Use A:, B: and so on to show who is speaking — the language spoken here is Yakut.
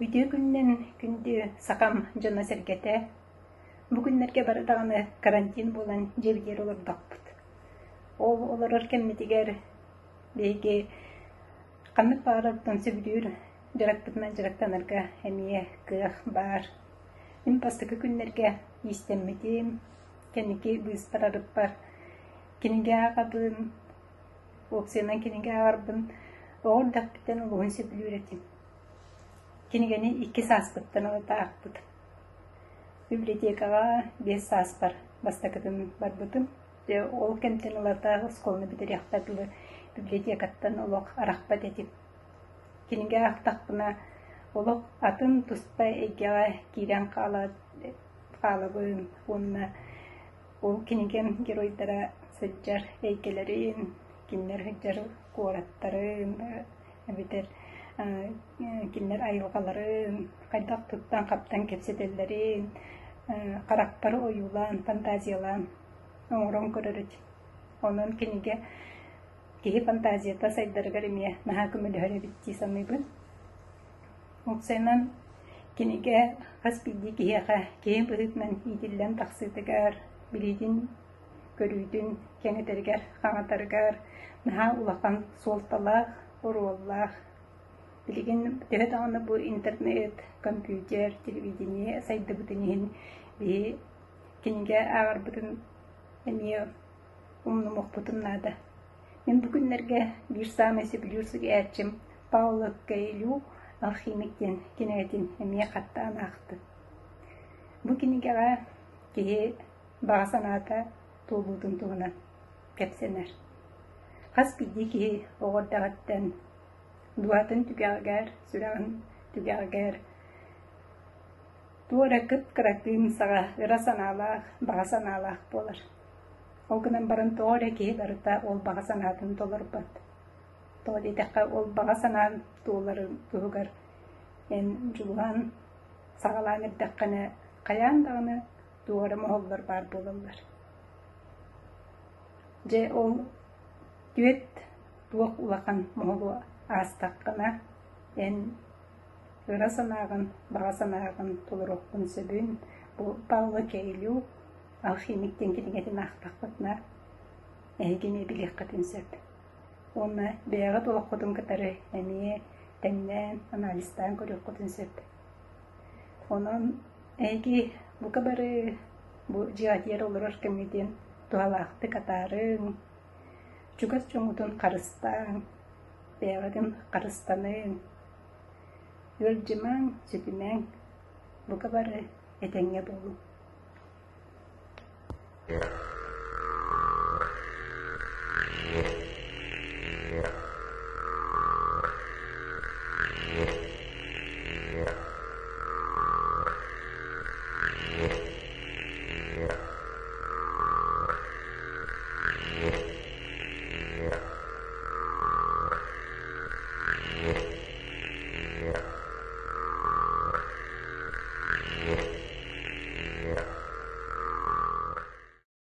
A: Үтүө күнүнэн күндү сахам дьоно-сэргэтэ! Бу күннэргэ бары даҕаны карантин буолан дьиэбитигэр олордохпут. Ол олорор кэммитигэр биһиги ханнык баҕарар сөбүлүүр дьарыкпытынан дьарыктанарга эмиэ кыах баар. Мин бастакы күннэргэ иистэммитим, кэнники быыспар арыппар кинигэ ааҕабын, уопсайынан кинигэ ааҕарбын оҕо эрдэхпиттэн олуһун сөбүлүүр этим. Кинигэни икки сааспыттан ылата аахпытым. Библиотекаҕа биэс сааспар бастакытын барбытым. Дьэ ол кэмтэн ылата оскуоланы бүтэриэхпэр дылы библиотекаттан олох арахпат этим. Кинигэ аахтахпына олох атын туспа эйгэҕэ киирэн хаалабын уонна ол кинигэм геройдара сылдьар эйгэлэрин, кинилэр сылдьар куораттарын эбэтэр кинилэр айылҕаларын, хайдах туттан-хаптан кэпсэтэллэрин харахпар ойуулаан, фантазиялаан оҥорон көрөр этим. Онон кинигэ киһи фантазията сайдарыгар эмиэ наһаа көмөлөһөр эбит дии саныыбын. Уопсайынан, кинигэ хас биирдии киһиэхэ киһи быһыытынан иитиллэн тахсыытыгар, билиитин, көрүүтүн кэҥэтэригэр, хаҥатарыгар наһаа улахан суолталаах, оруоллаах. Билигин төһө даҕаны бу интернет, компьютер, телевидение сайдыбытын иһин биһи кинигэ ааҕарбытын эмиэ умнумуохпутун наада. Мин бу күннэргэ биир саамай сөбүлүүр суруйааччым Паоло Коэльо «Алхимик» диэн кинигэтин эмиэ хаттаан аахтым. Бу кинигэҕэ киһи баҕа санаата туолуутун туһунан кэпсэнэр. Хас биирдии киһи оҕо эрдэҕиттэн дууһатын түгэҕигэр, сүрэҕин түгэҕигэр туох эрэ кып-кыратыын саҕа ыра санаалаах, баҕа санаалаах буолар. Ол гынан баран тоҕо эрэ киһи барыта ол баҕа санаатын толорбот. Тоҕо диэтэххэ, ол баҕа санаан туоларын туһугар эн дьулуһан, саҕалаан эрдэххинэ хайаан даҕаны туох эрэ моһоллор баар буолаллар. Дьэ ол түөрт туох улахан моһолу аастаххына эн ыра санааҕын, баҕа санааҕын толоруоххун сөбүн бу Павло Кейлю «Алхимик» диэн кинигэтин аахтаххытына эһиги эмиэ билиэххитин сөп. Уонна бэйэҕит олоххутун кытары эмиэ тэҥнээн, анализтаан көрүөххүтүн сөп. Онон эһиги бука бары бу дьиэҕитигэр олорор кэмҥитин туһалаахтык атаарыҥ, чугас дьоҥҥутун харыстааҥ, бэйэҕитин харыстаныҥ, ыалдьымаҥ, сүтүмэҥ, бука бары этэҥҥэ буолуҥ.